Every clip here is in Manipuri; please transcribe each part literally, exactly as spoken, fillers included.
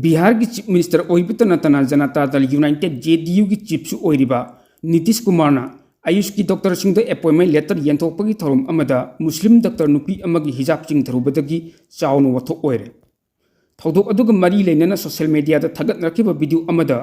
ꯕꯤꯍꯥꯔꯒꯤ ꯆꯤꯐ ꯃꯤꯅꯤꯁꯇꯔ ꯑꯣꯏꯕꯇ ꯅꯠꯇꯅ ꯖꯅꯇꯥ ꯗꯜ ꯌꯨꯅꯥꯏꯇꯦꯗ, ꯖꯦ ꯗꯤ ꯌꯨꯒꯤ ꯆꯤꯐꯁꯨ ꯑꯣꯏꯔꯤꯕ ꯅꯤꯇꯤꯁ ꯀꯨꯃꯥꯔꯅ ꯑꯌꯨꯁꯀꯤ ꯗꯣꯛꯇꯔꯁꯤꯡꯗ ꯑꯦꯄꯣꯏꯟꯃꯦꯟ ꯂꯦꯇꯔ ꯌꯦꯟꯊꯣꯛꯄꯒꯤ ꯊꯧꯔꯝ ꯑꯃꯗ ꯃꯨꯁꯂꯤꯝ ꯗꯣꯛꯇꯔ ꯅꯨꯄꯤ ꯑꯃꯒꯤ ꯍꯤꯖꯥꯕ ꯆꯤꯡꯊꯔꯨꯕꯗꯒꯤ ꯆꯥꯎꯅ ꯋꯥꯊꯣꯛ ꯑꯣꯏꯔꯦ꯫ ꯊꯧꯗꯣꯛ ꯑꯗꯨꯒ ꯃꯔꯤ ꯂꯩꯅꯅ ꯁꯣꯁꯤꯌꯦꯜ ꯃꯤꯗꯤꯌꯥꯗ ꯊꯥꯒꯠꯅꯔꯛꯈꯤꯕ ꯚꯤꯗꯤꯑꯣ ꯑꯃꯗ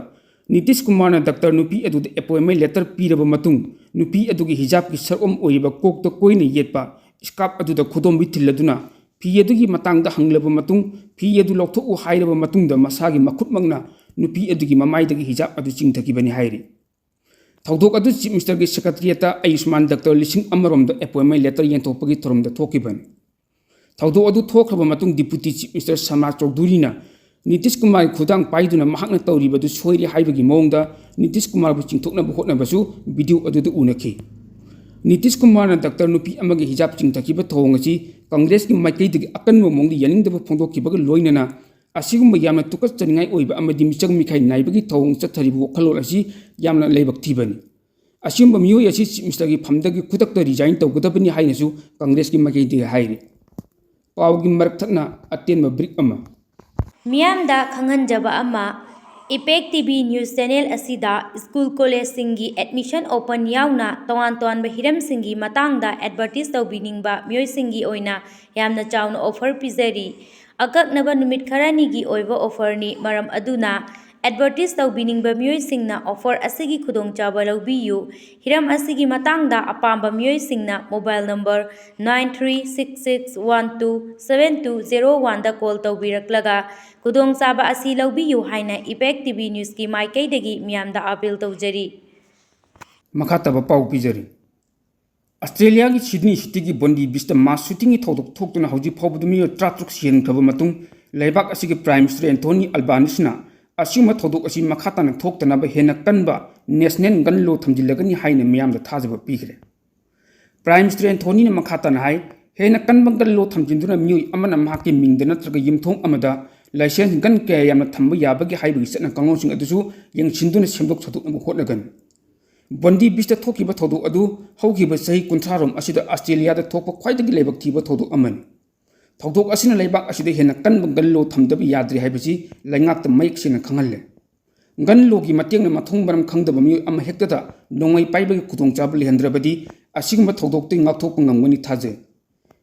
ꯅꯤꯇꯤꯁ ꯀꯨꯃꯥꯔꯅ ꯗꯣꯛꯇꯔ ꯅꯨꯄꯤ ꯑꯗꯨꯗ ꯑꯦꯄꯣꯏꯟꯃꯦꯟ ꯂꯦꯇꯔ ꯄꯤꯔꯕ ꯃꯇꯨꯡ, ꯅꯨꯄꯤ ꯑꯗꯨꯒꯤ ꯍꯤꯖꯥꯕꯀꯤ ꯁꯔꯨꯛ ꯑꯃ ꯑꯣꯏꯔꯤꯕ ꯀꯣꯛꯇ ꯀꯣꯏꯅ ꯌꯦꯠꯄ ꯏꯁꯀꯥꯔꯐ ꯑꯗꯨꯗ ꯈꯨꯗꯣꯝꯕꯤ ꯊꯤꯜꯂꯗꯨꯅ, ꯐꯤ ꯑꯗꯨꯒꯤ ꯃꯇꯥꯡꯗ ꯍꯪꯂꯕ ꯃꯇꯨꯡ, ꯐꯤ ꯑꯗꯨ ꯂꯧꯊꯣꯛꯎ ꯍꯥꯏꯔꯕ ꯃꯇꯨꯡꯗ, ꯃꯁꯥꯒꯤ ꯃꯈꯨꯠꯃꯛꯅ ꯅꯨꯄꯤ ꯑꯗꯨꯒꯤ ꯃꯃꯥꯏꯗꯒꯤ ꯍꯤꯖꯥꯕ ꯑꯗꯨ ꯆꯤꯡꯊꯈꯤꯕꯅꯤ ꯍꯥꯏꯔꯤ꯫ ꯊꯧꯗꯣꯛ ꯑꯗꯨ ꯆꯤꯐ ꯃꯤꯅꯤꯁꯇꯔꯒꯤ ꯁꯦꯀ꯭ꯔꯦꯇꯔꯤꯌꯦꯠꯇ ꯑꯌꯨꯁꯃꯥꯟ ꯗꯣꯛꯇꯔ ꯂꯤꯁꯤꯡ ꯑꯃꯔꯣꯝꯗ ꯑꯦꯄꯣꯏꯟꯃꯦꯟ ꯂꯦꯇꯔ ꯌꯦꯟꯊꯣꯛꯄꯒꯤ ꯊꯧꯔꯝꯗ ꯊꯣꯛꯈꯤꯕꯅꯤ꯫ ꯊꯧꯗꯣꯛ ꯑꯗꯨ ꯊꯣꯛꯈ꯭ꯔꯕ ꯃꯇꯨꯡ, ꯗꯤꯄꯨꯇꯤ ꯆꯤꯐ ꯃꯤꯅꯤꯁꯇꯔ ꯁꯃꯥꯖ ꯆꯧꯙꯨꯔꯤꯅ ꯅꯤꯇꯤꯁ ꯀꯨꯃꯥꯔꯒꯤ ꯈꯨꯗꯥꯡ ꯄꯥꯏꯗꯨꯅ ꯃꯍꯥꯛꯅ ꯇꯧꯔꯤꯕꯗꯨ ꯁꯣꯏꯔꯦ ꯍꯥꯏꯕꯒꯤ ꯃꯑꯣꯡꯗ ꯅꯤꯇꯤꯁ ꯀꯨꯃꯥꯔꯕꯨ ꯆꯤꯡꯊꯣꯛꯅꯕ ꯍꯣꯠꯅꯕꯁꯨ ꯚꯤꯗꯤꯑꯣ ꯑꯗꯨꯗ ꯎꯅꯈꯤ꯫ ꯅꯤꯇꯤꯁ ꯀꯨꯃꯥꯔꯅ ꯗꯣꯛꯇꯔ ꯅꯨꯄꯤ ꯑꯃꯒꯤ ꯍꯤꯖꯥꯕ ꯆꯤꯡꯊꯈꯤꯕ ꯊꯧꯑꯣꯡ ꯑꯁꯤ ꯀꯪꯒ꯭ꯔꯦꯁꯀꯤ ꯃꯥꯏꯀꯩꯗꯒꯤ ꯑꯀꯟꯕ ꯃꯑꯣꯡꯗ ꯌꯥꯅꯤꯡꯗꯕ ꯐꯣꯡꯗꯣꯛꯈꯤꯕꯒ ꯂꯣꯏꯅꯅ, ꯑꯁꯤꯒꯨꯝꯕ ꯌꯥꯝꯅ ꯇꯨꯀꯠꯆꯅꯤꯡꯉꯥꯏ ꯑꯣꯏꯕ ꯑꯃꯗꯤ ꯃꯤꯆꯪ ꯃꯤꯈꯥꯏ ꯅꯥꯏꯕꯒꯤ ꯊꯧꯑꯣꯡ ꯆꯠꯊꯔꯤꯕ ꯋꯥꯈꯜꯂꯣꯟ ꯑꯁꯤ ꯌꯥꯝꯅ ꯂꯥꯏꯕꯛ ꯊꯤꯕꯅꯤ꯫ ꯑꯁꯤꯒꯨꯝꯕ ꯃꯤꯑꯣꯏ ꯑꯁꯤ ꯆꯤꯐ ꯃꯤꯅꯤꯁꯇꯔꯒꯤ ꯐꯝꯗꯒꯤ ꯈꯨꯗꯛꯇ ꯔꯤꯖꯥꯏꯟ ꯇꯧꯒꯗꯕꯅꯤ ꯍꯥꯏꯅꯁꯨ ꯀꯪꯒ꯭ꯔꯦꯁꯀꯤ ꯃꯥꯏꯀꯩꯗꯒꯤ ꯍꯥꯏꯔꯤ꯫ ꯄꯥꯎꯒꯤ ꯃꯔꯛ ꯊꯠꯅ ꯑꯇꯦꯟꯕ ꯕ꯭ꯔꯤꯛ ꯑꯃ꯫ ꯃꯤꯌꯥꯝꯗ ꯈꯪꯍꯟꯖꯕ ꯑꯃ, ꯏꯄꯦꯛ ꯇꯤ ꯚꯤ ꯅ꯭ꯌꯨꯁ ꯆꯦꯅꯦꯜ ꯑꯁꯤꯗ ꯁ꯭ꯀꯨꯜ ꯀꯣꯂꯦꯖꯁꯤꯡꯒꯤ ꯑꯦꯗꯃꯤꯁꯟ ꯑꯣꯄꯟ ꯌꯥꯎꯅ ꯇꯣꯉꯥꯟ ꯇꯣꯉꯥꯟꯕ ꯍꯤꯔꯝꯁꯤꯡꯒꯤ ꯃꯇꯥꯡꯗ ꯑꯦꯗꯚꯔꯇꯤꯁ ꯇꯧꯕꯤꯅꯤꯡꯕ ꯃꯤꯑꯣꯏꯁꯤꯡꯒꯤ ꯑꯣꯏꯅ ꯌꯥꯝꯅ ꯆꯥꯎꯅ ꯑꯣꯐꯔ ꯄꯤꯖꯔꯤ꯫ ꯑꯀꯛꯅꯕ ꯅꯨꯃꯤꯠ ꯈꯔꯅꯤꯒꯤ ꯑꯣꯏꯕ ꯑꯣꯐꯔꯅꯤ, ꯃꯔꯝ ꯑꯗꯨꯅ ꯑꯦꯗꯚꯔꯇꯤꯁ ꯇꯧꯕꯤꯅꯤꯡꯕ ꯃꯤꯑꯣꯏꯁꯤꯡꯅ ꯑꯣꯐꯔ ꯑꯁꯤꯒꯤ ꯈꯨꯗꯣꯡꯆꯥꯕ ꯂꯧꯕꯤꯌꯨ꯫ ꯍꯤꯔꯝ ꯑꯁꯤꯒꯤ ꯃꯇꯥꯡꯗ ꯑꯄꯥꯝꯕ ꯃꯤꯑꯣꯏꯁꯤꯡꯅ mobile number nine three six six one two seven two zero ꯋꯥꯟꯗ ꯀꯣꯜ ꯇꯧꯕꯤꯔꯛꯂꯒ ꯈꯨꯗꯣꯡꯆꯥꯕ ꯑꯁꯤ ꯂꯧꯕꯤꯌꯨ ꯍꯥꯏꯅ ꯏꯄꯦꯛ ꯇꯤ ꯚꯤ ꯅ꯭ꯌꯨꯁꯀꯤ ꯃꯥꯏꯀꯩꯗꯒꯤ ꯃꯤꯌꯥꯝꯗ ꯑꯥꯄꯤꯜ ꯇꯧꯖꯔꯤ꯫ ꯃꯈꯥ ꯇꯥꯕ ꯄꯥꯎ ꯄꯤꯖꯔꯤ꯫ ꯑꯁꯇ꯭ꯔꯦꯂꯤꯌꯥꯒꯤ ꯁꯤꯗꯅꯤ ꯁꯤꯇꯤꯒꯤ ꯕꯣꯟꯗꯤ ꯕꯤꯆꯇ ꯃꯥꯁ ꯁꯨꯇꯤꯡꯒꯤ ꯊꯧꯗꯣꯛ ꯊꯣꯛꯇꯨꯅ ꯍꯧꯖꯤꯛ ꯐꯥꯎꯕꯗ ꯃꯤꯑꯣꯏ ꯇꯔꯥꯇꯔꯨꯛ ꯁꯤꯍꯟꯈ꯭ꯔꯕ ꯃꯇꯨꯡ, ꯂꯩꯕꯥꯛ ꯑꯁꯤꯒꯤ ꯄ꯭ꯔꯥꯏꯝ ꯃꯤꯅꯤꯁꯇꯔ ꯑꯦꯟꯊꯣꯅꯤ ꯑꯜꯕꯥꯅꯤꯁꯅ ꯑꯁꯤꯒꯨꯝꯕ ꯊꯧꯗꯣꯛ ꯑꯁꯤ ꯃꯈꯥ ꯇꯥꯅ ꯊꯣꯛꯇꯅꯕ ꯍꯦꯟꯅ ꯀꯟꯕ ꯅꯦꯁꯅꯦꯜ ꯒꯟ ꯂꯣ ꯊꯝꯖꯤꯜꯂꯒꯅꯤ ꯍꯥꯏꯅ ꯃꯤꯌꯥꯝꯗ ꯊꯥꯖꯕ ꯄꯤꯈ꯭ꯔꯦ꯫ ꯄ꯭ꯔꯥꯏꯝ ꯃꯤꯅꯤꯁꯇꯔ ꯑꯦꯟꯊꯣꯅꯤꯅ ꯃꯈꯥ ꯇꯥꯅ ꯍꯥꯏ, ꯍꯦꯟꯅ ꯀꯟꯕ ꯒꯟ ꯂꯣ ꯊꯝꯖꯤꯟꯗꯨꯅ ꯃꯤꯑꯣꯏ ꯑꯃꯅ ꯃꯍꯥꯛꯀꯤ ꯃꯤꯡꯗ ꯅꯠꯇ꯭ꯔꯒ ꯌꯨꯝꯊꯣꯡ ꯑꯃꯗ ꯂꯥꯏꯁꯦꯟꯁ ꯒꯟ ꯀꯌꯥ ꯌꯥꯝꯅ ꯊꯝꯕ ꯌꯥꯕꯒꯦ ꯍꯥꯏꯕꯒꯤ ꯆꯠꯅ ꯀꯥꯡꯂꯣꯟꯁꯤꯡ ꯑꯗꯨꯁꯨ ꯌꯦꯡꯁꯤꯟꯗꯨꯅ ꯁꯦꯝꯗꯣꯛ ꯁꯥꯗꯣꯛꯅꯕ ꯍꯣꯠꯅꯒꯅꯤ꯫ ꯕꯣꯟꯗꯤ ꯕꯤꯆꯇ ꯊꯣꯛꯈꯤꯕ ꯊꯧꯗꯣꯛ ꯑꯗꯨ ꯍꯧꯈꯤꯕ ꯆꯍꯤ ꯀꯨꯟꯊ꯭ꯔꯥꯔꯣꯝ ꯑꯁꯤꯗ ꯑꯁꯇ꯭ꯔꯦꯂꯤꯌꯥꯗ ꯊꯣꯛꯄ ꯈ꯭ꯋꯥꯏꯗꯒꯤ ꯂꯥꯏꯕꯛ ꯊꯤꯕ ꯊꯧꯗꯣꯛ ꯑꯃꯅꯤ꯫ ꯊꯧꯗꯣꯛ ꯑꯁꯤꯅ ꯂꯩꯕꯥꯛ ꯑꯁꯤꯗ ꯍꯦꯟꯅ ꯀꯟꯕ gun law ꯊꯝꯗꯕ ꯌꯥꯗ꯭ꯔꯦ ꯍꯥꯏꯕꯁꯤ ꯂꯩꯉꯥꯛꯇ ꯃꯌꯦꯛ ꯁꯦꯡꯅ ꯈꯪꯍꯜꯂꯦ꯫ Gun law ꯒꯤ ꯃꯇꯦꯡꯅ ꯃꯊꯣꯡ ꯃꯔꯝ ꯈꯪꯗꯕ ꯃꯤꯑꯣꯏ ꯑꯃ ꯍꯦꯛꯇꯗ ꯅꯣꯡꯃꯩ ꯄꯥꯏꯕꯒꯤ ꯈꯨꯗꯣꯡꯆꯥꯕ ꯂꯩꯍꯟꯗ꯭ꯔꯕꯗꯤ ꯑꯁꯤꯒꯨꯝꯕ ꯊꯧꯗꯣꯛꯇꯒꯤ ꯉꯥꯛꯊꯣꯛꯄ ꯉꯝꯒꯅꯤ ꯊꯥꯖꯩ꯫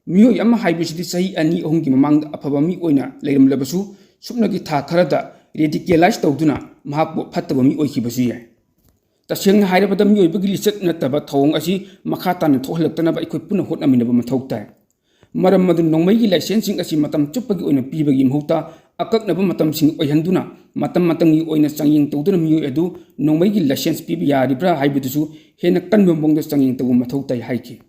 ꯃꯤꯑꯣꯏ ꯑꯃ ꯍꯥꯏꯕꯁꯤꯗꯤ ꯆꯍꯤ ꯑꯅꯤ ꯑꯍꯨꯝꯒꯤ ꯃꯃꯥꯡꯗ ꯑꯐꯕ ꯃꯤ ꯑꯣꯏꯅ ꯂꯩꯔꯝꯂꯕꯁꯨ, ꯁꯨꯞꯅꯒꯤ ꯊꯥ ꯈꯔꯗ radicalize ꯇꯧꯗꯨꯅ ꯃꯍꯥꯛꯄꯨ ꯐꯠꯇꯕ ꯃꯤ ꯑꯣꯏꯈꯤꯕꯁꯨ ꯌꯥꯏ꯫ ꯇꯁꯦꯡꯅ ꯍꯥꯏꯔꯕꯗ, ꯃꯤꯑꯣꯏꯕꯒꯤ ꯂꯤꯆꯠ ꯅꯠꯇꯕ ꯊꯧꯑꯣꯡ ꯑꯁꯤ ꯃꯈꯥ ꯇꯥꯅ ꯊꯣꯛꯍꯜꯂꯛꯇꯅꯕ ꯑꯩꯈꯣꯏ ꯄꯨꯟꯅ ꯍꯣꯠꯅꯃꯤꯟꯅꯕ ꯃꯊꯧ ꯇꯥꯏ꯫ ꯃꯔꯝ ꯑꯗꯨꯅ ꯅꯣꯡꯃꯩꯒꯤ license ꯁꯤꯡ ꯑꯁꯤ ꯃꯇꯝ ꯆꯨꯞꯄꯒꯤ ꯑꯣꯏꯅ ꯄꯤꯕꯒꯤ ꯃꯍꯨꯠꯇ, ꯑꯀꯛꯅꯕ ꯃꯇꯝꯁꯤꯡ ꯑꯣꯏꯍꯟꯗꯨꯅ, ꯃꯇꯝ ꯃꯇꯝꯒꯤ ꯑꯣꯏꯅ ꯆꯥꯡꯌꯦꯡ ꯇꯧꯗꯨꯅ ꯃꯤꯑꯣꯏ ꯑꯗꯨ ꯅꯣꯡꯃꯩꯒꯤ license ꯄꯤꯕ ꯌꯥꯔꯤꯕ꯭ꯔꯥ ꯍꯥꯏꯕꯗꯨꯁꯨ ꯍꯦꯟꯅ ꯀꯟꯕ ꯃꯑꯣꯡꯗ ꯆꯥꯡꯌꯦꯡ ꯇꯧꯕ ꯃꯊꯧ ꯇꯥꯏ ꯍꯥꯏꯈꯤ꯫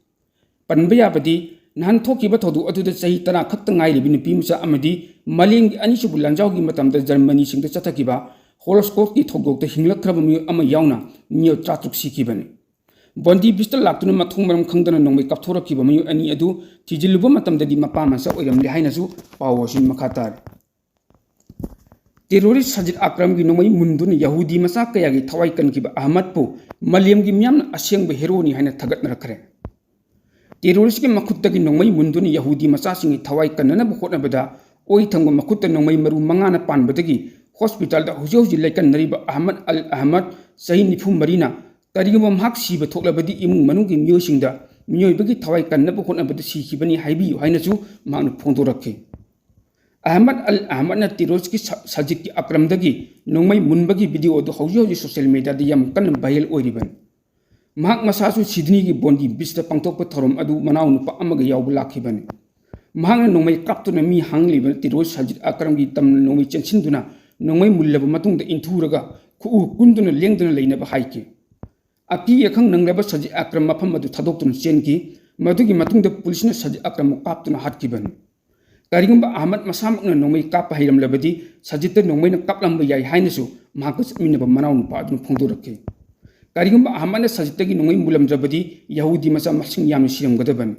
ꯄꯟꯕ ꯌꯥꯕꯗꯤ, ꯅꯍꯥꯟ ꯊꯣꯛꯈꯤꯕ ꯊꯧꯗꯣꯛ ꯑꯗꯨꯗ ꯆꯍꯤ ꯇꯔꯥ ꯈꯛꯇ ꯉꯥꯏꯔꯤꯕꯤ ꯅꯨꯄꯤ ꯃꯆꯥ ꯑꯃꯗꯤ ꯃꯥꯂꯦꯝꯒꯤ ꯑꯅꯤꯁꯨꯕ ꯂꯥꯟꯖꯥꯎꯒꯤ ꯃꯇꯝꯗ ꯖꯔꯃꯅꯤꯁꯤꯡꯗ ꯆꯠꯊꯈꯤꯕ Holocaust ꯀꯤ ꯊꯧꯗꯣꯛꯇ ꯍꯤꯡꯂꯛꯈ꯭ꯔꯕ ꯃꯤꯑꯣꯏ ꯑꯃ ꯌꯥꯎꯅ ꯃꯤꯑꯣꯏ ꯇꯔꯥꯇꯔꯨꯛ ꯁꯤꯈꯤꯕꯅꯤ꯫ Bondi Beach ꯇ ꯂꯥꯛꯇꯨꯅ ꯃꯊꯣꯡ ꯃꯔꯝ ꯈꯪꯗꯅ ꯅꯣꯡꯃꯩ ꯀꯥꯞꯊꯣꯔꯛꯈꯤꯕ ꯃꯤꯑꯣꯏ ꯑꯅꯤ ꯑꯗꯨ ꯊꯤꯖꯤꯜꯂꯨꯕ ꯃꯇꯝꯗꯗꯤ ꯃꯄꯥ ꯃꯆꯥ ꯑꯣꯏꯔꯝꯂꯦ ꯍꯥꯏꯅꯁꯨ ꯄꯥꯎ ꯑꯁꯤ ꯃꯈꯥ ꯇꯥꯔꯤ꯫ Terrorist ꯁꯖꯤꯗ ꯑꯀ꯭ꯔꯝꯒꯤ ꯅꯣꯡꯃꯩ ꯃꯨꯟꯗꯨꯅ ꯌꯍꯨꯗꯤ ꯃꯆꯥ ꯀꯌꯥꯒꯤ ꯊꯋꯥꯏ ꯀꯟꯈꯤꯕ ꯑꯍꯃꯗꯄꯨ ꯃꯥꯂꯦꯝꯒꯤ ꯃꯤꯌꯥꯝꯅ ꯑꯁꯦꯡꯕ ꯍꯦꯔꯣꯅꯤ ꯍꯥꯏꯅ ꯊꯥꯒꯠꯅꯔꯛꯈ꯭ꯔꯦ꯫ Terrorist ꯀꯤ ꯃꯈꯨꯠꯇꯒꯤ ꯅꯣꯡꯃꯩ ꯃꯨꯟꯗꯨꯅ ꯌꯍꯨꯗꯤ ꯃꯆꯥꯁꯤꯡꯒꯤ ꯊꯋꯥꯏ ꯀꯟꯅꯅꯕ ꯍꯣꯠꯅꯕꯗ ꯑꯣꯏ ꯊꯪꯕ ꯃꯈꯨꯠꯇ ꯅꯣꯡꯃꯩ ꯃꯔꯨ ꯃꯉꯥꯅ ꯄꯥꯟꯕꯗꯒꯤ hospital ꯗ ꯍꯧꯖꯤꯛ ꯍꯧꯖꯤꯛ ꯂꯩꯀꯟꯅꯔꯤꯕ ꯑꯍꯃꯗ ꯑꯜ ꯑꯍꯃꯗ, ꯆꯍꯤ ꯅꯤꯐꯨ ꯃꯔꯤꯅ, ꯀꯔꯤꯒꯨꯝꯕ ꯃꯍꯥꯛ ꯁꯤꯕ ꯊꯣꯛꯂꯕꯗꯤ ꯏꯃꯨꯡ ꯃꯅꯨꯡꯒꯤ ꯃꯤꯑꯣꯏꯁꯤꯡꯗ ꯃꯤꯑꯣꯏꯕꯒꯤ ꯊꯋꯥꯏ ꯀꯟꯅꯕ ꯍꯣꯠꯅꯕꯗ ꯁꯤꯈꯤꯕꯅꯤ ꯍꯥꯏꯕꯤꯌꯨ ꯍꯥꯏꯅꯁꯨ ꯃꯍꯥꯛꯅ ꯐꯣꯡꯗꯣꯔꯛꯈꯤ꯫ ꯑꯍꯃꯗ ꯑꯜ ꯑꯍꯃꯗꯅ terrorist ꯀꯤ ꯁ-, ꯁꯖꯤꯗꯀꯤ ꯑꯀ꯭ꯔꯝꯗꯒꯤ ꯅꯣꯡꯃꯩ ꯃꯨꯟꯕꯒꯤ video ꯑꯗꯨ ꯍꯧꯖꯤꯛ ꯍꯧꯖꯤꯛ social media ꯗ ꯌꯥꯝ ꯀꯟꯅ viral ꯑꯣꯏꯔꯤꯕꯅꯤ꯫ ꯃꯍꯥꯛ ꯃꯁꯥꯁꯨ ꯁꯤꯗꯅꯤꯒꯤ Bondi Beach ꯇ ꯄꯥꯡꯊꯣꯛꯄ ꯊꯧꯔꯝ ꯑꯗꯨ ꯃꯅꯥꯎꯅꯨꯄꯥ ꯑꯃꯒ ꯌꯥꯎꯕ ꯂꯥꯛꯈꯤꯕꯅꯤ꯫ ꯃꯍꯥꯛꯅ ꯅꯣꯡꯃꯩ ꯀꯥꯞꯇꯨꯅ ꯃꯤ ꯍꯥꯡꯂꯤꯕ terrorist ꯁꯖꯤꯗ ꯑꯀ꯭ꯔꯝꯒꯤ ꯇꯝꯅ ꯅꯣꯡꯃꯩ ꯆꯦꯟꯁꯤꯟꯗꯨꯅ ꯅꯣꯡꯃꯩ ꯃꯨꯜꯂꯕ ꯃꯇꯨꯡꯗ ꯏꯟꯊꯨꯔꯒ ꯈꯨꯎ ꯀꯨꯟꯗꯨꯅ ꯂꯦꯡꯗꯅ ꯂꯩꯅꯕ ꯍꯥꯏꯈꯤ꯫ ꯑꯀꯤ ꯑꯈꯪ ꯅꯪꯂꯕ ꯁꯖꯤꯗ ꯑꯀ꯭ꯔꯝ ꯃꯐꯝ ꯑꯗꯨ ꯊꯥꯗꯣꯛꯇꯨꯅ ꯆꯦꯟꯈꯤ꯫ ꯃꯗꯨꯒꯤ ꯃꯇꯨꯡꯗ ꯄꯨꯂꯤꯁꯅ ꯁꯖꯤꯗ ꯑꯀ꯭ꯔꯝꯕꯨ ꯀꯥꯞꯇꯨꯅ ꯍꯥꯠꯈꯤꯕꯅꯤ꯫ ꯀꯔꯤꯒꯨꯝꯕ ꯑꯍꯃꯗ ꯃꯁꯥꯃꯛꯅ ꯅꯣꯡꯃꯩ ꯀꯥꯞꯄ ꯍꯩꯔꯝꯂꯕꯗꯤ ꯁꯖꯤꯗꯇ ꯅꯣꯡꯃꯩꯅ ꯀꯥꯞꯂꯝꯕ ꯌꯥꯏ ꯍꯥꯏꯅꯁꯨ ꯃꯍꯥꯛꯀ ꯆꯠꯃꯤꯟꯅꯕ ꯃꯅꯥꯎꯅꯨꯄꯥ ꯑꯗꯨꯅ ꯐꯣꯡꯗꯣꯔꯛꯈꯤ꯫ ꯀꯔꯤꯒꯨꯝꯕ ꯑꯍꯃꯗꯅ ꯁꯖꯤꯗꯇꯒꯤ ꯅꯣꯡꯃꯩ ꯃꯨꯜꯂꯝꯗ꯭ꯔꯕꯗꯤ ꯌꯍꯨꯗꯤ ꯃꯆꯥ ꯃꯁꯤꯡ ꯌꯥꯝꯅ ꯁꯤꯔꯝꯒꯗꯕꯅꯤ꯫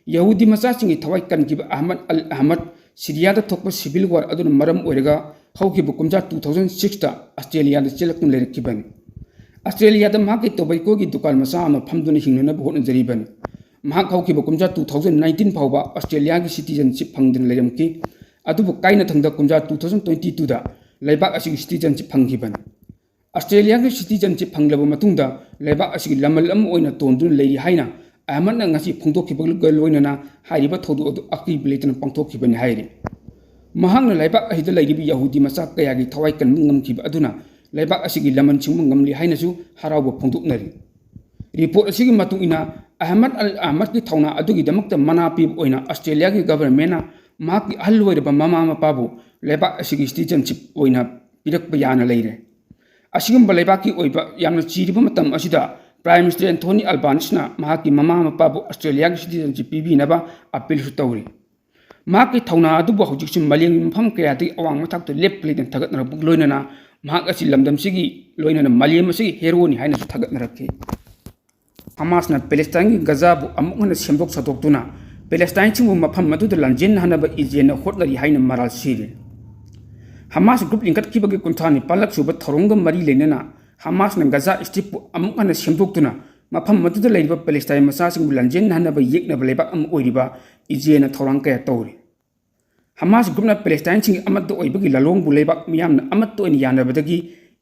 ꯌꯍꯨꯗꯤ ꯃꯆꯥꯁꯤꯡꯒꯤ ꯊꯋꯥꯏ ꯀꯟꯈꯤꯕ ꯑꯍꯃꯗ ꯑꯜ ꯑꯍꯃꯗ ꯁꯤꯔꯤꯌꯥꯗ ꯊꯣꯛꯄ civil war ꯑꯗꯨꯅ ꯃꯔꯝ ꯑꯣꯏꯔꯒ ꯍꯧꯈꯤꯕ ꯀꯨꯝꯖꯥ two thousand six ꯇ ꯑꯁꯇ꯭ꯔꯦꯂꯤꯌꯥꯗ ꯆꯦꯜꯂꯛꯇꯨꯅ ꯂꯩꯔꯛꯈꯤꯕꯅꯤ꯫ ꯑꯁꯇ꯭ꯔꯦꯂꯤꯌꯥꯗ ꯃꯍꯥꯛꯀꯤ tobacco ꯒꯤ ꯗꯨꯀꯥꯟ ꯃꯆꯥ ꯑꯃ ꯐꯝꯗꯨꯅ ꯍꯤꯡꯅꯅꯕ ꯍꯣꯠꯅꯖꯔꯤꯕꯅꯤ꯫ ꯃꯍꯥꯛ ꯍꯧꯈꯤꯕ ꯀꯨꯝꯖꯥ two thousand nineteen ꯐꯥꯎꯕ ꯑꯣꯁꯇ꯭ꯔꯦꯂꯤꯌꯥꯒꯤ citizenship ꯐꯪꯗꯨꯅ ꯂꯩꯔꯝꯈꯤ꯫ ꯑꯗꯨꯕꯨ ꯀꯥꯏꯅꯊꯪꯗ ꯀꯨꯝꯖꯥ two thousand twenty twoꯗ ꯂꯩꯕꯥꯛ ꯑꯁꯤꯒꯤ citizenship ꯐꯪꯈꯤꯕꯅꯤ꯫ ꯑꯣꯁꯇ꯭ꯔꯦꯂꯤꯌꯥꯒꯤ citizenship ꯐꯪꯂꯕ ꯃꯇꯨꯡꯗ ꯂꯩꯕꯥꯛ ꯑꯁꯤꯒꯤ ꯂꯃꯜ ꯑꯃ ꯑꯣꯏꯅ ꯇꯣꯟꯗꯨꯅ ꯂꯩꯔꯤ ꯍꯥꯏꯅ ꯑꯍꯃꯗꯅ ꯉꯁꯤ ꯐꯣꯡꯗꯣꯛꯈꯤꯕꯒ ꯂꯣꯏꯅꯅ ꯍꯥꯏꯔꯤꯕ ꯊꯧꯗꯣꯛ ꯑꯗꯨ ꯑꯀꯤꯕ ꯂꯩꯇꯅ ꯄꯥꯡꯊꯣꯛꯈꯤꯕꯅꯤ ꯍꯥꯏꯔꯤ꯫ ꯃꯍꯥꯛꯅ ꯂꯩꯕꯥꯛ ꯑꯁꯤꯗ ꯂꯩꯔꯤꯕ ꯌꯍꯨꯗꯤ ꯃꯆꯥ ꯀꯌꯥꯒꯤ ꯊꯋꯥꯏ ꯀꯟꯕ ꯉꯝꯈꯤꯕ ꯑꯗꯨꯅ ꯂꯩꯕꯥꯛ ꯑꯁꯤꯒꯤ ꯂꯃꯟ ꯁꯤꯡꯕ ꯉꯝꯂꯤ ꯍꯥꯏꯅꯁꯨ ꯍꯔꯥꯎꯕ ꯐꯣꯡꯗꯣꯛꯅꯔꯤ꯫ Report ꯑꯁꯤꯒꯤ ꯃꯇꯨꯡ ꯏꯟꯅ, ꯑꯍꯃꯗ ꯑꯜ ꯑꯍꯃꯗꯀꯤ ꯊꯧꯅꯥ ꯑꯗꯨꯒꯤꯗꯃꯛꯇ ꯃꯅꯥ ꯄꯤꯕ ꯑꯣꯏꯅ ꯑꯣꯁꯇ꯭ꯔꯦꯂꯤꯌꯥꯒꯤ governmentꯅ ꯃꯍꯥꯛꯀꯤ ꯑꯍꯜ ꯑꯣꯏꯔꯕ ꯃꯃꯥ ꯃꯄꯥꯕꯨ ꯂꯩꯕꯥꯛ ꯑꯁꯤꯒꯤ citizenship ꯑꯣꯏꯅ ꯄꯤꯔꯛꯄ ꯌꯥꯅ ꯂꯩꯔꯦ꯫ ꯑꯁꯤꯒꯨꯝꯕ ꯂꯩꯕꯥꯛꯀꯤ ꯑꯣꯏꯕ ꯌꯥꯝꯅ ꯆꯤꯔꯕ ꯃꯇꯝ ꯑꯁꯤꯗ Prime Minister Anthony Albaneseꯅ ꯃꯍꯥꯛꯀꯤ ꯃꯃꯥ ꯃꯄꯥꯕꯨ ꯑꯣꯁꯇ꯭ꯔꯦꯂꯤꯌꯥꯒꯤ citizenship ꯄꯤꯕꯤꯅꯕ appealꯁꯨ ꯇꯧꯔꯤ꯫ ꯃꯍꯥꯛꯀꯤ ꯊꯧꯅꯥ ꯑꯗꯨꯕꯨ ꯍꯧꯖꯤꯛꯁꯨ ꯃꯥꯂꯦꯝꯒꯤ ꯃꯐꯝ ꯀꯌꯥꯗꯒꯤ ꯑꯋꯥꯡꯕ ꯊꯥꯛꯇ ꯂꯦꯞꯄ ꯂꯩꯇꯅ ꯊꯥꯒꯠꯅꯔꯛꯄꯒ ꯂꯣꯏꯅꯅ ꯃꯍꯥꯛ ꯑꯁꯤ ꯂꯝꯗꯝꯁꯤꯒꯤ ꯂꯣꯏꯅꯅ ꯃꯥꯂꯦꯝ ꯑꯁꯤꯒꯤ heroꯅꯤ ꯍꯥꯏꯅꯁꯨ ꯊꯥꯒꯠꯅꯔꯛꯈꯤ꯫ ꯍꯃꯥꯁꯅ ꯄꯦꯂꯦꯁꯇꯥꯏꯟꯒꯤ ꯒꯖꯥꯕꯨ ꯑꯃꯨꯛ ꯍꯟꯅ ꯁꯦꯝꯗꯣꯛ ꯁꯥꯗꯣꯛꯇꯨꯅ ꯄꯦꯂꯦꯁꯇꯥꯏꯟꯁꯤꯡꯕꯨ ꯃꯐꯝ ꯑꯗꯨꯗ ꯂꯥꯟꯖꯦꯟꯅꯍꯟꯅꯕ ꯏꯖꯔꯦꯜꯅ ꯍꯣꯠꯅꯔꯤ ꯍꯥꯏꯅ ꯃꯔꯥꯜ ꯁꯤꯔꯤ꯫ ꯍꯃꯥꯁ group ꯂꯤꯡꯈꯠꯈꯤꯕꯒꯤ ꯀꯨꯟꯊ꯭ꯔꯥ ꯅꯤꯄꯥꯜꯂꯛ ꯁꯨꯕ ꯊꯧꯔꯝꯒ ꯃꯔꯤ ꯂꯩꯅꯅ ꯍꯃꯥꯁꯅ ꯒꯖꯥ ꯁ꯭ꯇ꯭ꯔꯤꯞꯄꯨ ꯑꯃꯨꯛ ꯍꯟꯅ ꯁꯦꯝꯗꯣꯛꯇꯨꯅ ꯃꯐꯝ ꯑꯗꯨꯗ ꯂꯩꯔꯤꯕ ꯄꯦꯂꯦꯁꯇꯥꯏꯟ ꯃꯆꯥꯁꯤꯡꯕꯨ ꯂꯥꯟꯖꯦꯟꯅꯍꯟꯅꯕ ꯌꯦꯛꯅꯕ ꯂꯩꯕꯥꯛ ꯑꯃ ꯑꯣꯏꯔꯤꯕ ꯏꯖꯔꯦꯜꯅ ꯊꯧꯔꯥꯡ ꯀꯌꯥ ꯇꯧꯔꯤ꯫ ꯍꯃꯥꯁ groupꯅ ꯄꯦꯂꯦꯁꯇꯥꯏꯟꯁꯤꯡꯒꯤ ꯑꯃꯠꯇ ꯑꯣꯏꯕꯒꯤ ꯂꯥꯂꯣꯡꯕꯨ ꯂꯩꯕꯥꯛ ꯃꯤꯌꯥꯝꯅ ꯑꯃꯠꯇ ꯑꯣꯏꯅ ꯌꯥꯅꯕꯗꯒꯤ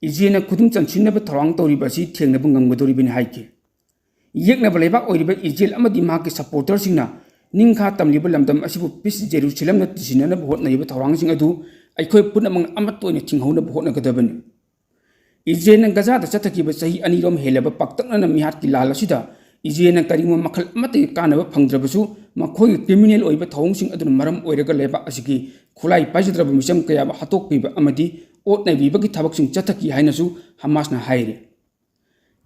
ꯏꯖꯔꯦꯜꯅ ꯈꯨꯗꯨꯝ ꯆꯟꯁꯤꯟꯅꯕ ꯊꯧꯔꯥꯡ ꯇꯧꯔꯤꯕ ꯑꯁꯤ ꯊꯦꯡꯅꯕ ꯉꯝꯒꯗꯧꯔꯤꯕꯅꯤ ꯍꯥꯏꯈꯤ꯫ ꯌꯦꯛꯅꯕ ꯂꯩꯕꯥꯛ ꯑꯣꯏꯔꯤꯕ ꯏꯖꯔꯦꯜ ꯑꯃꯗꯤ ꯃꯍꯥꯛꯀꯤ supporterꯁꯤꯡꯅ ꯅꯤꯡꯈꯥ ꯇꯝꯂꯤꯕ ꯂꯝꯗꯝ ꯑꯁꯤꯕꯨ peace Jerusalemꯗ ꯇꯤꯁꯤꯟꯅꯅꯕ ꯍꯣꯠꯅꯔꯤꯕ ꯊꯧꯔꯥꯡꯁꯤꯡ ꯑꯗꯨ ꯑꯩꯈꯣꯏ ꯄꯨꯝꯅꯃꯛꯅ ꯑꯃꯠꯇ ꯑꯣꯏꯅ ꯊꯤꯡꯍꯧꯅꯕ ꯍꯣꯠꯅꯒꯗꯕꯅꯤ꯫ ꯏꯖꯔꯦꯜꯅ ꯒꯖꯥꯗ ꯆꯠꯊꯈꯤꯕ ꯆꯍꯤ ꯑꯅꯤꯔꯣꯝ ꯍꯦꯜꯂꯕ ꯄꯥꯛꯇꯛꯅꯅ ꯃꯤꯍꯥꯠꯀꯤ ꯂꯥꯜ ꯑꯁꯤꯗ ꯏꯖꯔꯦꯜꯅ ꯀꯔꯤꯒꯨꯝꯕ ꯃꯈꯜ ꯑꯃꯠꯇꯒꯤ ꯀꯥꯟꯅꯕ ꯐꯪꯗ꯭ꯔꯕꯁꯨ, ꯃꯈꯣꯏꯒꯤ criminal ꯑꯣꯏꯕ ꯊꯧꯑꯣꯡꯁꯤꯡ ꯑꯗꯨꯅ ꯃꯔꯝ ꯑꯣꯏꯔꯒ ꯂꯩꯕꯥꯛ ꯑꯁꯤꯒꯤ ꯈꯨꯠꯂꯥꯏ ꯄꯥꯏꯖꯗ꯭ꯔꯕ ꯃꯤꯆꯝ ꯀꯌꯥꯕꯨ ꯍꯥꯠꯇꯣꯛꯄꯤꯕ ꯑꯃꯗꯤ ꯑꯣꯠ ꯅꯩꯕꯤꯕꯒꯤ ꯊꯕꯛꯁꯤꯡ ꯆꯠꯊꯈꯤ ꯍꯥꯏꯅꯁꯨ ꯍꯃꯥꯁꯅ ꯍꯥꯏꯔꯤ꯫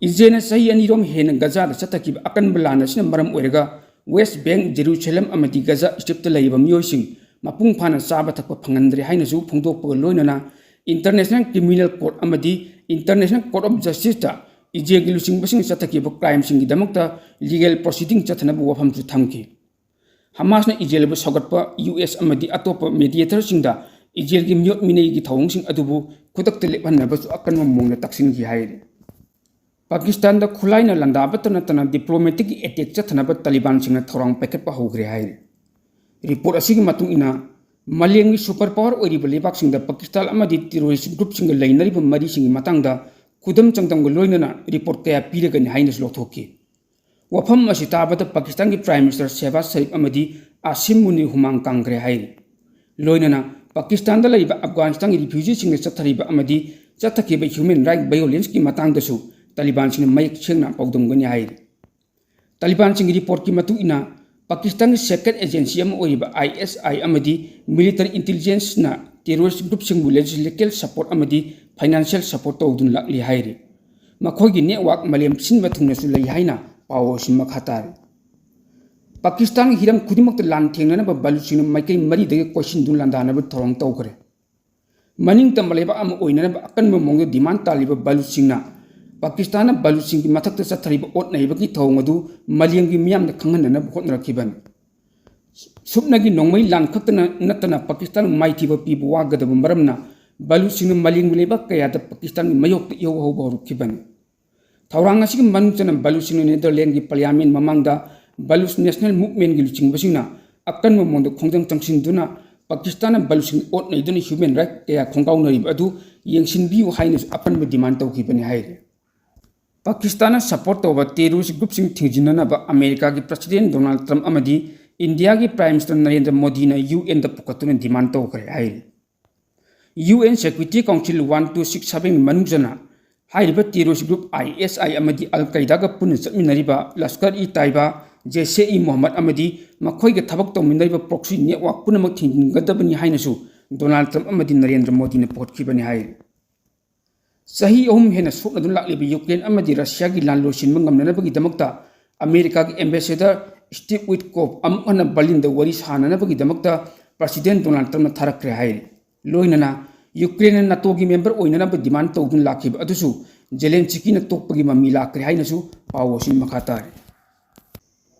ꯏꯖꯔꯦꯜꯅ ꯆꯍꯤ ꯑꯅꯤꯔꯣꯝ ꯍꯦꯟꯅ ꯒꯖꯥꯗ ꯆꯠꯊꯈꯤꯕ ꯑꯀꯟꯕ ꯂꯥꯟ ꯑꯁꯤꯅ ꯃꯔꯝ ꯑꯣꯏꯔꯒ West Bank, Jerusalem ꯑꯃꯗꯤ ꯒꯖꯥ ꯁ꯭ꯇ꯭ꯔꯤꯞꯇ ꯂꯩꯔꯤꯕ ꯃꯤꯑꯣꯏꯁꯤꯡ ꯃꯄꯨꯡ ꯐꯥꯅ ꯆꯥꯕ ꯊꯛꯄ ꯐꯪꯍꯟꯗ꯭ꯔꯦ ꯍꯥꯏꯅꯁꯨ ꯐꯣꯡꯗꯣꯛꯄꯒ ꯂꯣꯏꯅꯅ International Criminal Court ꯑꯃꯗꯤ International Court of Justiceꯇ ꯏꯖꯔꯦꯜꯒꯤ ꯂꯨꯆꯤꯡꯕꯁꯤꯡꯅ ꯆꯠꯊꯈꯤꯕ crimeꯁꯤꯡꯒꯤꯗꯃꯛꯇ legal proceeding ꯆꯠꯊꯅꯕ ꯋꯥꯐꯝꯁꯨ ꯊꯝꯈꯤ꯫ ꯍꯃꯥꯁꯅ ꯏꯖꯔꯦꯜꯕꯨ ꯁꯧꯒꯠꯄ ꯌꯨ ꯑꯦꯁ ꯑꯃꯗꯤ ꯑꯇꯣꯞꯄ mediatorꯁꯤꯡꯗ ꯏꯖꯔꯦꯜꯒꯤ ꯃꯤꯑꯣꯠ ꯃꯤꯅꯩꯒꯤ ꯊꯧꯑꯣꯡꯁꯤꯡ ꯑꯗꯨꯕꯨ ꯈꯨꯗꯛꯇ ꯂꯦꯞꯍꯟꯅꯕꯁꯨ ꯑꯀꯟꯕ ꯃꯑꯣꯡꯗ ꯇꯛꯁꯤꯟꯈꯤ ꯍꯥꯏꯔꯤ꯫ ꯄꯥꯀꯤꯁꯇꯥꯟꯗ ꯈꯨꯠꯂꯥꯏꯅ ꯂꯥꯟꯗꯥꯕꯇ ꯅꯠꯇꯅ diplomatic attack ꯆꯠꯊꯅꯕ ꯇꯥꯂꯤꯕꯥꯟꯁꯤꯡꯅ ꯊꯧꯔꯥꯡ ꯄꯥꯏꯈꯠꯄ ꯍꯧꯈ꯭ꯔꯦ ꯍꯥꯏꯔꯤ꯫ Report ꯑꯁꯤꯒꯤ ꯃꯇꯨꯡ ꯏꯟꯅ, ꯃꯥꯂꯦꯝꯒꯤ super power ꯑꯣꯏꯔꯤꯕ ꯂꯩꯕꯥꯛꯁꯤꯡꯗ ꯄꯥꯀꯤꯁꯇꯥꯟ ꯑꯃꯗꯤ terrorist groupꯁꯤꯡꯒ ꯂꯩꯅꯔꯤꯕ ꯃꯔꯤꯁꯤꯡꯒꯤ ꯃꯇꯥꯡꯗ ꯈꯨꯗꯝ ꯆꯥꯡꯗꯝꯒ ꯂꯣꯏꯅꯅ report ꯀꯌꯥ ꯄꯤꯔꯒꯅꯤ ꯍꯥꯏꯅꯁꯨ ꯂꯥꯎꯊꯣꯛꯈꯤ꯫ ꯋꯥꯐꯝ ꯑꯁꯤ ꯇꯥꯕꯗ ꯄꯥꯀꯤꯁꯇꯥꯟꯒꯤ Prime Minister ꯁꯦꯍꯕꯥꯖ ꯁꯔꯤꯐ ꯑꯃꯗꯤ ꯑꯥꯁꯤꯝ ꯃꯨꯅꯤꯔ ꯍꯨꯃꯥꯡ ꯀꯥꯡꯈ꯭ꯔꯦ ꯍꯥꯏꯔꯤ꯫ ꯂꯣꯏꯅꯅ ꯄꯥꯀꯤꯁꯇꯥꯟꯗ ꯂꯩꯕ ꯑꯐꯒꯥꯅꯤꯁꯇꯥꯟꯒꯤ refugeeꯁꯤꯡꯅ ꯆꯠꯊꯔꯤꯕ ꯑꯃꯗꯤ ꯆꯠꯊꯈꯤꯕ human right violenceꯀꯤ ꯃꯇꯥꯡꯗꯁꯨ ꯇꯥꯂꯤꯕꯥꯟꯁꯤꯡꯅ ꯃꯌꯦꯛ ꯁꯦꯡꯅ ꯄꯥꯎꯗꯝꯒꯅꯤ ꯍꯥꯏꯔꯤ꯫ ꯇꯥꯂꯤꯕꯥꯟꯁꯤꯡꯒꯤ reportꯀꯤ ꯃꯇꯨꯡ ꯏꯟꯅ, ꯄꯥꯀꯤꯁꯇꯥꯟꯒꯤ secret agency ꯑꯃ ꯑꯣꯏꯔꯤꯕ ISI ꯑꯃꯗꯤ military intelligenceꯅ terrorist groupꯁꯤꯡꯕꯨ logistical support ꯑꯃꯗꯤ financial support ꯇꯧꯗꯨꯅ ꯂꯥꯛꯂꯤ ꯍꯥꯏꯔꯤ꯫ ꯃꯈꯣꯏꯒꯤ network ꯃꯥꯂꯦꯝ ꯁꯤꯟꯕ ꯊꯨꯡꯅꯁꯨ ꯂꯩ ꯍꯥꯏꯅ ꯄꯥꯎ ꯑꯁꯤ ꯃꯈꯥ ꯇꯥꯔꯤ꯫ ꯄꯥꯀꯤꯁꯇꯥꯟꯒꯤ ꯍꯤꯔꯝ ꯈꯨꯗꯤꯡꯃꯛꯇ ꯂꯥꯟ ꯊꯦꯡꯅꯅꯕ ꯕꯂꯨꯆꯁꯤꯡꯅ ꯃꯥꯏꯀꯩ ꯃꯔꯤꯗꯒꯤ ꯀꯣꯏꯁꯤꯟꯗꯨꯅ ꯂꯥꯟꯗꯥꯅꯕ ꯊꯧꯔꯥꯡ ꯇꯧꯈ꯭ꯔꯦ꯫ ꯃꯅꯤꯡ ꯇꯝꯕ ꯂꯩꯕꯥꯛ ꯑꯃ ꯑꯣꯏꯅꯅꯕ ꯑꯀꯟꯕ ꯃꯑꯣꯡꯗ demand ꯇꯥꯜꯂꯤꯕ ꯕꯂꯨꯆꯁꯤꯡꯅ ꯄꯥꯀꯤꯁꯇꯥꯟꯅ ꯕꯂꯨꯆꯁꯤꯡꯒꯤ ꯃꯊꯛꯇ ꯆꯠꯊꯔꯤꯕ ꯑꯣꯠ ꯅꯩꯕꯒꯤ ꯊꯧꯑꯣꯡ ꯑꯗꯨ ꯃꯥꯂꯦꯝꯒꯤ ꯃꯤꯌꯥꯝꯗ ꯈꯪꯍꯟꯅꯅꯕ ꯍꯣꯠꯅꯔꯛꯈꯤꯕꯅꯤ꯫ ꯁꯨꯞꯅꯒꯤ ꯅꯣꯡꯃꯩ ꯂꯥꯟ ꯈꯛꯇꯅ ꯅꯠꯇꯅ ꯄꯥꯀꯤꯁꯇꯥꯟꯕꯨ ꯃꯥꯏꯊꯤꯕ ꯄꯤꯕ ꯋꯥꯒꯗꯕ ꯃꯔꯝꯅ ꯕꯂꯨꯆꯁꯤꯡꯅ ꯃꯥꯂꯦꯝꯒꯤ ꯂꯩꯕꯥꯛ ꯀꯌꯥꯗ ꯄꯥꯀꯤꯁꯇꯥꯟꯒꯤ ꯃꯥꯌꯣꯛꯇ ꯏꯍꯧ ꯍꯧꯕ ꯍꯧꯔꯛꯈꯤꯕꯅꯤ꯫ ꯊꯧꯔꯥꯡ ꯑꯁꯤꯒꯤ ꯃꯅꯨꯡ ꯆꯟꯅ ꯕꯂꯨꯆꯁꯤꯡꯅ Netherlandsꯀꯤ parliament ꯃꯃꯥꯡꯗ Baloch National Movementꯀꯤ ꯂꯨꯆꯤꯡꯕꯁꯤꯡꯅ ꯑꯀꯟꯕ ꯃꯑꯣꯡꯗ ꯈꯣꯡꯖꯪ ꯆꯪꯁꯤꯟꯗꯨꯅ ꯄꯥꯀꯤꯁꯇꯥꯟꯅ ꯕꯂꯨꯆꯁꯤꯡ ꯑꯣꯠ ꯅꯩꯗꯨꯅ human right ꯀꯌꯥ ꯈꯣꯡꯒꯥꯎꯅꯔꯤꯕ ꯑꯗꯨ ꯌꯦꯡꯁꯤꯟꯕꯤꯌꯨ ꯍꯥꯏꯅꯁꯨ ꯑꯀꯟꯕ demand ꯇꯧꯈꯤꯕꯅꯤ ꯍꯥꯏꯔꯤ꯫ ꯄꯥꯀꯤꯁꯇꯥꯟꯅ support ꯇꯧꯕ terrorist groupꯁꯤꯡ ꯊꯤꯡꯖꯤꯟꯅꯅꯕ ꯑꯃꯦꯔꯤꯀꯥꯒꯤ President Donald Trump ꯑꯃꯗꯤ ꯏꯟꯗꯤꯌꯥꯒꯤ Prime Minister ꯅꯔꯦꯟꯗ꯭ꯔ ꯃꯣꯗꯤꯅ UNꯗ ꯄꯨꯈꯠꯇꯨꯅ demand ꯇꯧꯈ꯭ꯔꯦ ꯍꯥꯏꯔꯤ꯫ UN Security Council one two six seven ꯃꯅꯨꯡ ꯆꯟꯅ ꯍꯥꯏꯔꯤꯕ terrorist group ISI ꯑꯃꯗꯤ ꯑꯜ ꯀꯥꯏꯗꯥꯒ ꯄꯨꯟꯅ ꯆꯠꯃꯤꯟꯅꯔꯤꯕ ꯂꯁꯀꯔ-ꯏ-ꯇꯥꯏꯕꯥ, ꯖꯩꯁꯦ-ꯏ-ꯃꯣꯍꯝꯃꯗ ꯑꯃꯗꯤ ꯃꯈꯣꯏꯒ ꯊꯕꯛ ꯇꯧꯃꯤꯟꯅꯔꯤꯕ proxy network ꯄꯨꯝꯅꯃꯛ ꯊꯤꯡꯖꯤꯟꯒꯗꯕꯅꯤ ꯍꯥꯏꯅꯁꯨ ꯗꯣꯅꯥꯜꯗ ꯇ꯭ꯔꯝꯞ ꯑꯃꯗꯤ ꯅꯔꯦꯟꯗ꯭ꯔ ꯃꯣꯗꯤꯅ ꯄꯨꯈꯠꯈꯤꯕꯅꯤ ꯍꯥꯏꯔꯤ꯫ ꯆꯍꯤ ꯑꯍꯨꯝ ꯍꯦꯟꯅ ꯁꯣꯛꯅꯗꯨꯅ ꯂꯥꯛꯂꯤꯕ ꯌꯨꯀ꯭ꯔꯦꯟ ꯑꯃꯗꯤ ꯔꯁꯤꯌꯥꯒꯤ ꯂꯥꯟ ꯂꯣꯏꯁꯤꯟꯕ ꯉꯝꯅꯅꯕꯒꯤꯗꯃꯛꯇ ꯑꯃꯦꯔꯤꯀꯥꯒꯤ ambassador Steve Witkoff ꯑꯃꯨꯛ ꯍꯟꯅ ꯕꯔꯂꯤꯟꯗ ꯋꯥꯔꯤ ꯁꯥꯅꯅꯕꯒꯤꯗꯃꯛꯇ President ꯗꯣꯅꯥꯜꯗ ꯇ꯭ꯔꯝꯞꯅ ꯊꯥꯔꯛꯈ꯭ꯔꯦ ꯍꯥꯏꯔꯤ꯫ ꯂꯣꯏꯅꯅ ꯌꯨꯀ꯭ꯔꯦꯟꯅ NATOꯒꯤ member ꯑꯣꯏꯅꯅꯕ demand ꯇꯧꯗꯨꯅ ꯂꯥꯛꯈꯤꯕ ꯑꯗꯨꯁꯨ ꯖꯦꯂꯦꯟꯁꯀꯤꯅ ꯇꯣꯛꯄꯒꯤ ꯃꯃꯤ ꯂꯥꯛꯈ꯭ꯔꯦ ꯍꯥꯏꯅꯁꯨ ꯄꯥꯎ ꯑꯁꯤ ꯃꯈꯥ ꯇꯥꯔꯤ꯫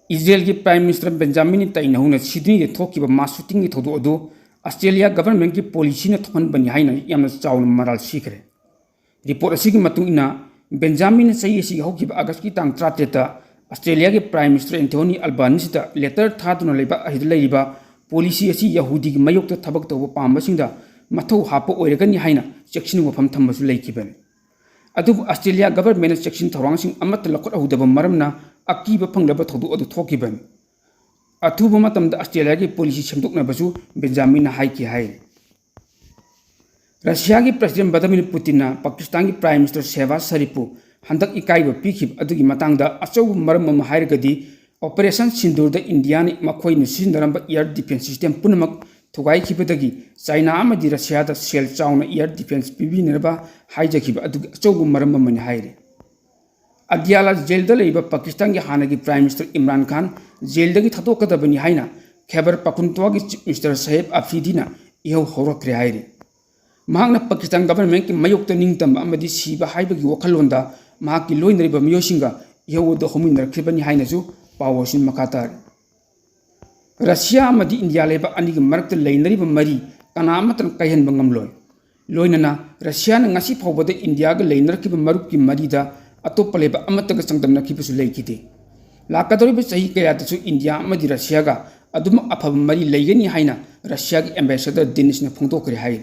ꯏꯖꯔꯦꯜꯒꯤ Prime Minister ꯕꯦꯟꯖꯥꯃꯤꯟ ꯅꯦꯇꯥꯟꯌꯥꯍꯨꯅ ꯁꯤꯗꯅꯤꯗ ꯊꯣꯛꯈꯤꯕ mass shootingꯒꯤ ꯊꯧꯗꯣꯛ ꯑꯗꯨ ꯑꯁꯇ꯭ꯔꯦꯂꯤꯌꯥ governmentꯀꯤ policyꯅ ꯊꯣꯛꯍꯟꯕꯅꯤ ꯍꯥꯏꯅ ꯌꯥꯝꯅ ꯆꯥꯎꯅ ꯃꯔꯥꯜ ꯁꯤꯈ꯭ꯔꯦ꯫ Report ꯑꯁꯤꯒꯤ ꯃꯇꯨꯡ ꯏꯟꯅ, ꯕꯦꯟꯖꯥꯃꯤꯟꯅ ꯆꯍꯤ ꯑꯁꯤꯒꯤ ꯍꯧꯈꯤꯕ ꯑꯥꯒꯁꯀꯤ ꯇꯥꯡ ꯇꯔꯥꯇꯔꯦꯠꯇ ꯑꯁꯇ꯭ꯔꯦꯂꯤꯌꯥꯒꯤ Prime Minister Anthony Albanese ꯗ letter ꯊꯥꯗꯨꯅ ꯂꯩꯕꯥꯛ ꯑꯁꯤꯗ ꯂꯩꯔꯤꯕ policy ꯑꯁꯤ ꯌꯍꯨꯗꯤꯒꯤ ꯃꯥꯌꯣꯛꯇ ꯊꯕꯛ ꯇꯧꯕ ꯄꯥꯝꯕꯁꯤꯡꯗ ꯃꯊꯧ ꯍꯥꯞꯄ ꯑꯣꯏꯔꯒꯅꯤ ꯍꯥꯏꯅ ꯆꯦꯛꯁꯤꯟ ꯋꯥꯐꯝ ꯊꯝꯕꯁꯨ ꯂꯩꯈꯤꯕꯅꯤ꯫ ꯑꯗꯨꯕꯨ ꯑꯁꯇ꯭ꯔꯦꯂꯤꯌꯥ government ꯅ ꯆꯦꯛꯁꯤꯟ ꯊꯧꯔꯥꯡꯁꯤꯡ ꯑꯃꯠꯇ ꯂꯧꯈꯠꯍꯧꯗꯕ ꯃꯔꯝꯅ ꯑꯀꯤꯕ ꯐꯪꯂꯕ ꯊꯧꯗꯣꯛ ꯑꯗꯨ ꯊꯣꯛꯈꯤꯕꯅꯤ꯫ ꯑꯊꯨꯕ ꯃꯇꯝꯗ ꯑꯁꯇ꯭ꯔꯦꯂꯤꯌꯥꯒꯤ policy ꯁꯦꯝꯗꯣꯛꯅꯕꯁꯨ ꯕꯦꯟꯖꯥꯃꯤꯟꯅ ꯍꯥꯏꯈꯤ ꯍꯥꯏꯔꯤ꯫ ꯔꯁꯤꯌꯥꯒꯤ President Vladimir Putin ꯅ ꯄꯥꯀꯤꯁꯇꯥꯟꯒꯤ Prime Minister ꯁꯦꯍꯕꯥꯖ ꯁꯔꯤꯐꯄꯨ ꯍꯟꯗꯛ ꯏꯀꯥꯏꯕ ꯄꯤꯈꯤꯕ ꯑꯗꯨꯒꯤ ꯃꯇꯥꯡꯗ ꯑꯆꯧꯕ ꯃꯔꯝ ꯑꯃ ꯍꯥꯏꯔꯒꯗꯤ, Operation ꯁꯤꯟꯗꯨꯔꯗ ꯏꯟꯗꯤꯌꯥꯅ ꯃꯈꯣꯏꯅ ꯁꯤꯖꯤꯟꯅꯔꯝꯕ air defence system ꯄꯨꯝꯅꯃꯛ ꯊꯨꯒꯥꯏꯈꯤꯕꯗꯒꯤ ꯆꯥꯏꯅꯥ ꯑꯃꯗꯤ ꯔꯁꯤꯌꯥꯗ ꯁꯦꯜ ꯆꯥꯎꯅ air defence ꯄꯤꯕꯤꯅꯅꯕ ꯍꯥꯏꯖꯈꯤꯕ ꯑꯗꯨꯒꯤ ꯑꯆꯧꯕ ꯃꯔꯝ ꯑꯃꯅꯤ ꯍꯥꯏꯔꯤ꯫ ꯑꯗꯤꯌꯥꯂꯥ ꯖꯦꯜꯗ ꯂꯩꯔꯤꯕ ꯄꯥꯀꯤꯁꯇꯥꯟꯒꯤ ꯍꯥꯟꯅꯒꯤ Prime Minister ꯏꯝꯔꯥꯟ ꯈꯥꯟ ꯖꯦꯜꯗꯒꯤ ꯊꯥꯗꯣꯛꯀꯗꯕꯅꯤ ꯍꯥꯏꯅ ꯈꯦꯕꯔ ꯄꯈꯇꯨꯟꯈ꯭ꯋꯥꯒꯤ Chief Minister ꯁꯍꯦꯕ ꯑꯐ꯭ꯔꯤꯗꯤꯅ ꯏꯍꯧ ꯍꯧꯔꯛꯈ꯭ꯔꯦ ꯍꯥꯏꯔꯤ꯫ ꯃꯍꯥꯛꯅ ꯄꯥꯀꯤꯁꯇꯥꯟ government ꯀꯤ ꯃꯥꯌꯣꯛꯇ ꯅꯤꯡꯇꯝꯕ ꯑꯃꯗꯤ ꯁꯤꯕ ꯍꯥꯏꯕꯒꯤ ꯋꯥꯈꯜꯂꯣꯟꯗ ꯃꯍꯥꯛꯀꯤ ꯂꯣꯏꯅꯔꯤꯕ ꯃꯤꯑꯣꯏꯁꯤꯡꯒ ꯏꯍꯧ ꯑꯗꯨ ꯍꯧꯃꯤꯟꯅꯔꯛꯈꯤꯕꯅꯤ ꯍꯥꯏꯅꯁꯨ ꯄꯥꯎ ꯑꯁꯤꯅ ꯃꯈꯥ ꯇꯥꯔꯤ꯫ ꯔꯁꯤꯌꯥ ꯑꯃꯗꯤ ꯏꯟꯗꯤꯌꯥ ꯂꯩꯕꯥꯛ ꯑꯅꯤꯒꯤ ꯃꯔꯛꯇ ꯂꯩꯅꯔꯤꯕ ꯃꯔꯤ ꯀꯅꯥ ꯑꯃꯠꯇꯅ ꯀꯥꯏꯍꯟꯕ ꯉꯝꯂꯣꯏ꯫ ꯂꯣꯏꯅꯅ ꯔꯁꯤꯌꯥꯅ ꯉꯁꯤ ꯐꯥꯎꯕꯗ ꯏꯟꯗꯤꯌꯥꯒ ꯂꯩꯅꯔꯛꯈꯤꯕ ꯃꯔꯨꯞꯀꯤ ꯃꯔꯤꯗ ꯑꯇꯣꯞꯄ ꯂꯩꯕꯥꯛ ꯑꯃꯠꯇꯒ ꯆꯥꯡꯗꯝꯅꯈꯤꯕꯁꯨ ꯂꯩꯈꯤꯗꯦ꯫ ꯂꯥꯛꯀꯗꯧꯔꯤꯕ ꯆꯍꯤ ꯀꯌꯥꯗꯁꯨ ꯏꯟꯗꯤꯌꯥ ꯑꯃꯗꯤ ꯔꯁꯤꯌꯥꯒ ꯑꯗꯨꯃꯛ ꯑꯐꯕ ꯃꯔꯤ ꯂꯩꯒꯅꯤ ꯍꯥꯏꯅ ꯔꯁꯤꯌꯥꯒꯤ ambassador ꯗꯤꯅꯤꯁꯅ ꯐꯣꯡꯗꯣꯛꯈ꯭ꯔꯦ ꯍꯥꯏꯔꯤ꯫